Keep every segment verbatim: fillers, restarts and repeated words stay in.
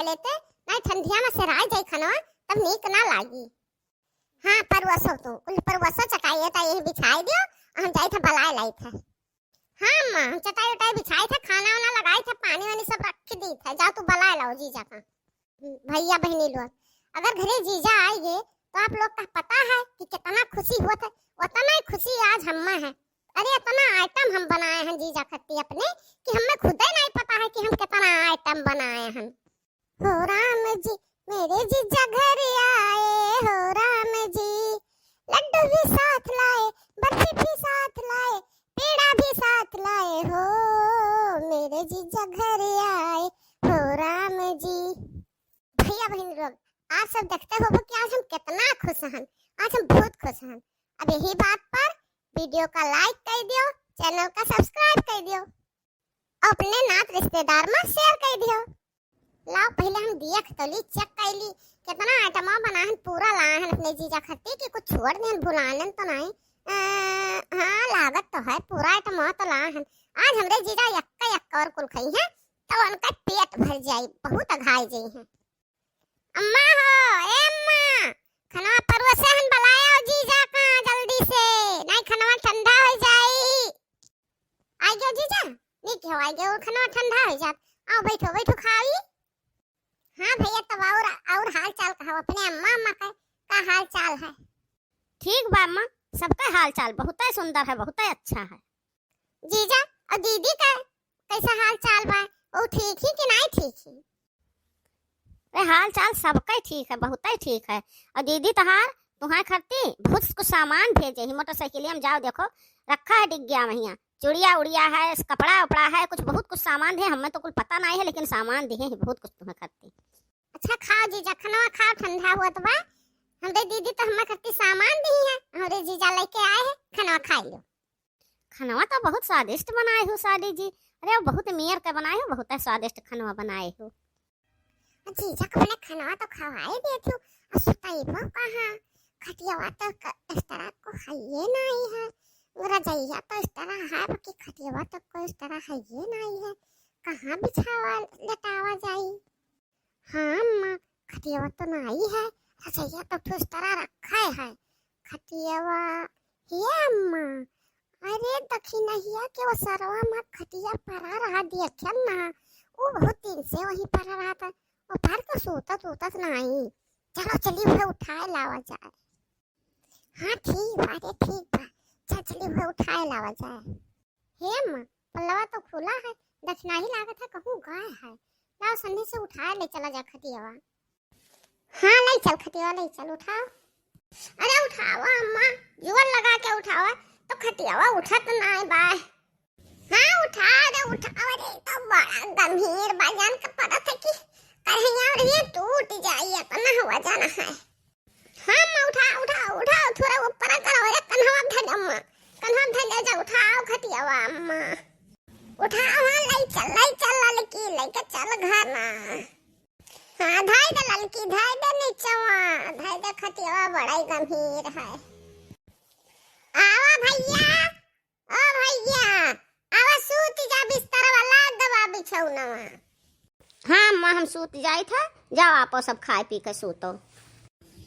लेते, नाहीं ठंडिया में सेराय जाई खनवा, तब नीक ना लागी। हाँ, परवसो तू, कुल परवसो चकाई है, ता यही बिछाई दियो, हम जाई थे बलाए लाई थे। हाँ अम्मा, हम चटाई उटाई बिछाई थे, खाना वाना लगाई थे, पानी वानी सब रख दी थे, जाओ तू बलाए लाओ जीजा का। भैया बहिनी लोग, अगर घरे जीजा आइगे तो आप लोग का पता है कि कितना खुशी होत है, उतना ही खुशी आज हम्मा है। अरे इतना आइटम हम बनाए हैं जीजा खत्ती अपने कि हमें खुदे नहीं पता है कि हम कितना आइटम बनाए हैं। हो राम जी, मेरे जीजा घर आए, हो राम जी, लड्डू भी साथ लाए, बर्फी भी साथ लाए, पेड़ा भी साथ लाए हो, मेरे जीजा घर आए, हो राम जी। भैया बहिन लोग, आप सब देखते हो कि आज हम कितना खुश हैं, आज हम बहुत खुश हैं। अब यही बात पर वीडियो का लाइक कर दियो, चैनल का सब्सक्राइब कर दियो, और अपने नात रिश्तेदार में शेयर कर दियो। लाओ पहले हम देख तो ली, चेक कर ली, कितना आइटमा बनाहन, पूरा लाहन अपने जीजा खत्ती कि कुछ छोड़ देहन, भुलानन तो नहीं। अ, हाँ, लागत तो है, पूरा आइटमा तो लाहन। आज हमरे जीजा यक्का यक्का और कुल खइहैं, तो उनका पेट भर जाई, बहुत अघाई जाई हैं। अम्मा हो, ए अम्मा, खनवा परोसे हन, बलाए आओ जीजा का जल्दी से, नहीं खनवा ठंडा हो जाई। आइ गयो जीजा, नीक हो आइ गयो, खनवा ठंडा हो जात। आओ बैठो, बैठो खाई। हाँ भैया, तब और, और हाल चाल कहो अपने अम्मा, अम्मा का, का हाल चाल है? ठीक बा अम्मा, सबका हाल चाल बहुतै सुंदर है, बहुतै अच्छा है। जीजा और दीदी का कैसा हाल चाल बा? वो ठीक ही कि नहीं ठीक ही? अरे हाल चाल सबका ठीक है, बहुतै ठीक है। और दीदी तोहार, तुहार खत्ती बहुत कुछ सामान भेजे ही मोटरसाइकिलिया में, जाओ देखो रखा है डिग्गिया महिया, चुड़िया उड़िया है, कपड़ा उपड़ा है, कुछ बहुत कुछ सामान दे, हमें तो कुल पता नहीं है, लेकिन सामान दिहे हैं बहुत कुछ तुहार खत्ती। अच्छा खाओ जीजा, खनवा खाओ, ठंडा हुआ तो बा। हमरे दीदी तो हमें खत्ती सामान दी है, हमरे जीजा लेके आए हैं, खनवा खाई लो। खनवा तो बहुत स्वादिष्ट बनाए हो साली जी। अरे, बहुत मेर के बनाए हो, बहुत स्वादिष्ट खनवा बनाए हो। जीजा को मैंने खनवा तो खवाए दिए थे, और सुताई वो कहाँ? खटियावा तो क-, इस तरह को है ये नहीं है, रजैया तो इस तरह है, बाकी खटियावा तो कोई इस तरह है ये नहीं है, कहाँ बिछावा लेटावा जाई? हाँ अम्मा, खटियावा तो नाई है, रजैया तो ठूस तरह रखा है। खटियावा, हे अम्मा, अरे दखिनहिया के वो सरवा में खटिया परा रहा, देखियन ना, वो बहुत दिन से वहीं परा रहा था, वो पर तो सूतत उतत नाई। चलो चली, उहे उठाए लावा जाए। हाँ ठीक बा रे, ठीक बा, चल चली, उहे उठाए लावा जाए। हे अम्मा, पल्लवा तो खुला है, दखिनाही लागत है कहूँ गाय है। लाओ सन्नी से उठाए ले चला जा खटियावा। हाँ, ले चल खटियावा, ले चल, उठाओ। अरे उठावा अम्मा, जोर लगा के उठावा, तो खटियावा उठत नाय बाय। हाँ उठा रे, उठावा रे, तो बड़ा गंभीर बा, जान के पड़त है कि करहिया उरहिया टूट जाई, इतना वजन है। हाँ, अम्मा, उठा, उठा, उठा, थोड़ा ऊपर करो, अरे, कन्हवा धर, अम्मा, कन्हवा धर ले जा, उठाओ खटियावा, अम्मा, उठाओ, हाँ, ले चल, ले चल, ललकी, लेके चल घर ना। हाँ, धर दे ललकी, धर दे नीचवा, धर दे खटियावा, बड़ा ही गंभीर है। आवा भैया, ओ भैया, आवा सूत जा बिस्तरवा, लाद दवा बिछौनवा। हाँ अम्मा, हम सूत जाइत है, जाओ आपो सब खाए पी के सूतो।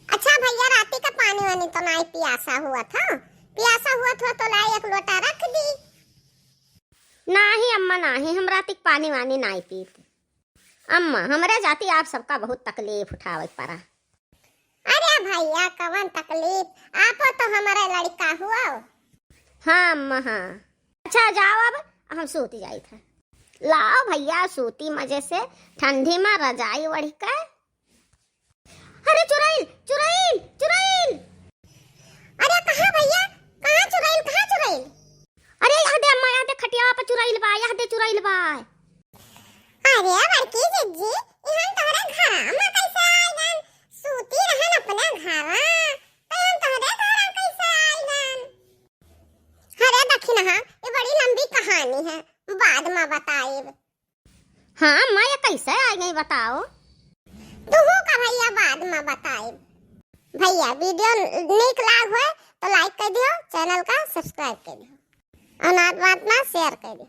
अच्छा भैया, राती का पानी वानी तो नाई पियासा हुआ था? पियासा हुआ था तो लाई एक लोटा रख दी। नाही अम्मा, नाही, हम राती का पानी वानी नाई पीत। अम्मा, हमरे जाती आप सबका बहुत तकलीफ उठावे के पड़ा। अरे भैया, कवन तकलीफ, आपो तो हमारे लड़का हुआ। हाँ अम्मा, हाँ। अच्छा, जाओ अब, हम सूत जाइत है। लाओ भैया, सूती मजे से, ठंडी में रजाई ओढ़ के। अरे चुरैल, चुरैल, चुरैल। अरे कहाँ भैया, कहाँ चुरैल, कहाँ चुरैल? अरे यह दे अम्मा, यह दे खटिया पे चुरैल बा, यह दे चुरैल बा। अरे बड़की जिज्जी, इहन तोहरे घरा में कैसे आइलन? सूती रहन अपने घरा, तो इहन तोहरे घरा कैसे आइलन? अरे दखिनहा, ये बड़ी लंबी कहानी है, बाद में बताइब। हाँ अम्मा, ये कैसे आइगई बताओ? तुहू का भैया बाद में बताइब। भैया वीडियो नीक लाग होए तो like कर दियो, चैनल का सब्सक्राइब कर दियो और नात बात में शेयर कर दियो।